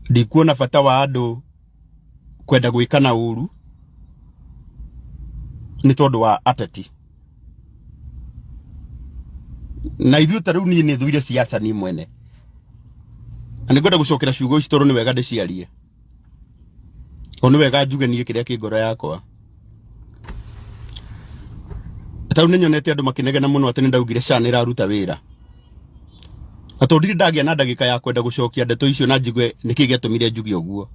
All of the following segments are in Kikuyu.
Ndikuona bata wa andũ kwenda gwĩkana ũru nĩ tondũ wa ateti. Na ithuĩ ta rĩu niĩ nĩ thũire siasa niĩ mwene, na nĩ ngwenda gũcokera ciugo ici tondũ nĩ wega ndĩciarie, o nĩ wega njuge niĩ kĩrĩa kĩ ngoro yakwa. Ta rĩu nĩ nyonete andũ makĩnegena mũno atĩ nĩ ndaugire SHA nĩ ĩraruta wĩra, na tondũ ndirĩ ndagĩa na ndagĩka ya kwenda gũcokia ndeto icio na njigue nĩkĩ gĩatũmire njuge ũguo.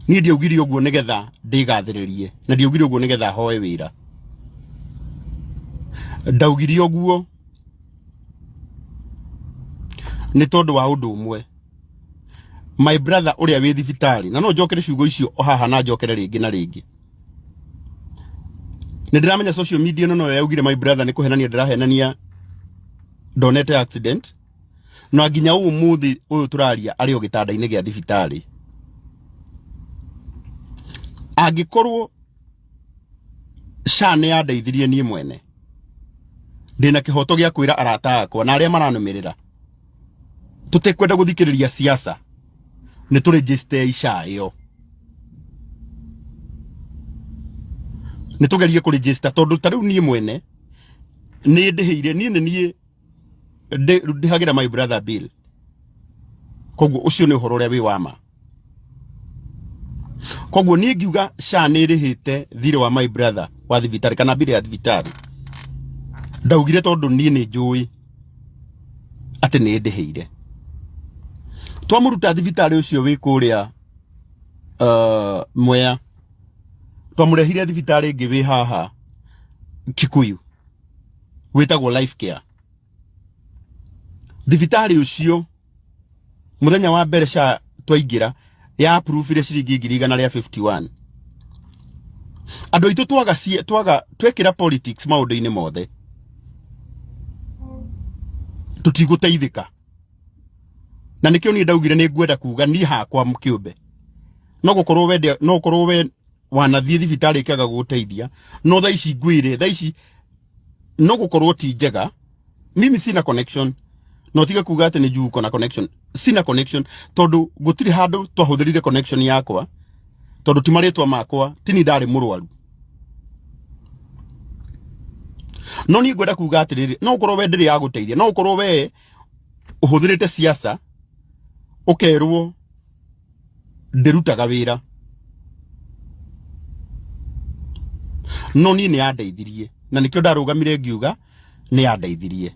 Niĩ ndiaugire ũguo nĩgetha ndĩgathĩrĩrie, na ndiaugire ũguo nĩgetha hoe wĩra. Ndaugire ũguo nĩ tondũ wa ũndũ ũmwe. My brother ũrĩa wĩ thibitarĩ, na no njokere ciugo icio o haha na njokere rĩngĩ na rĩngĩ. Nĩ ndĩramenya social media ĩno noyo yaugire my brother nĩ kũhenania ndĩrahenania ndonete accident, na nginya ũmũthĩ ũyũ tũraria arĩ o gĩtanda-inĩ gĩa thibitarĩ. Angĩkorwo SHA nĩ yandeithirie niĩ mwene, ndĩna kĩhoto gĩa kwĩra arata akwa na arĩa maranũmĩrĩra tũtekwenda gũthikĩrĩria siasa nĩ tũrĩnjĩstei SHA ĩyo, nĩ tũgerie kũrĩnjĩsta, tondũ ta rĩu niĩ mwene nĩ ndĩhĩire, niĩ nĩ niĩ ndĩhagĩra my brother bill. Koguo ũcio nĩ ũhoro ũrĩa wĩ wa ma. Koguo niĩ ngiuga SHA nĩ ĩrĩhĩte thirĩ wa my brother wa thibitarĩ kana bill ya thibitarĩ, ndaugire tondũ niĩ nĩ njũĩ atĩ nĩ ndĩhĩire. Twamũruta thibitarĩ ũcio wĩ kũrĩa Mwea, twamũrehire thibitarĩ ĩngĩ wĩ haha Kikuyu wĩtagwo Life Care. Thibitarĩ ũcio mũthenya wa mbere SHA twaingĩra ya approve ciringi 151,000. Andũ aitũ twaga twaga twekĩra politics maũndũ-inĩ mothe tũtigũteithĩka, na nĩkĩo niĩ ndaugire nĩ ngwenda kuga niĩ hakwa kĩũmbe, no gũkorwo wende, no gũkorwo we wanathiĩ thibitarĩ ĩkĩaga gũgũteithia, no thaa ici ngwĩre, thaa ici no gũkorwo ti njega. Mimi sina connection, no tige kuga atĩ nĩ juu uko na connection. Sina connection tondũ gũtirĩ handũ twahũthĩrire connection yakwa, tondũ ti marĩtwa makwa, ti ni ndarĩ mũrwaru. No niĩ ngwenda kuga atĩrĩrĩ, no ũkorwo we ndĩrĩ yagũteithia, no ũkorwo we ũhũthĩrĩte siasa ũkerwo ndĩrutaga wĩra, no niĩ nĩ yandeithirie, na nĩkĩo ndarũgamire ngiuga nĩ yandeithirie.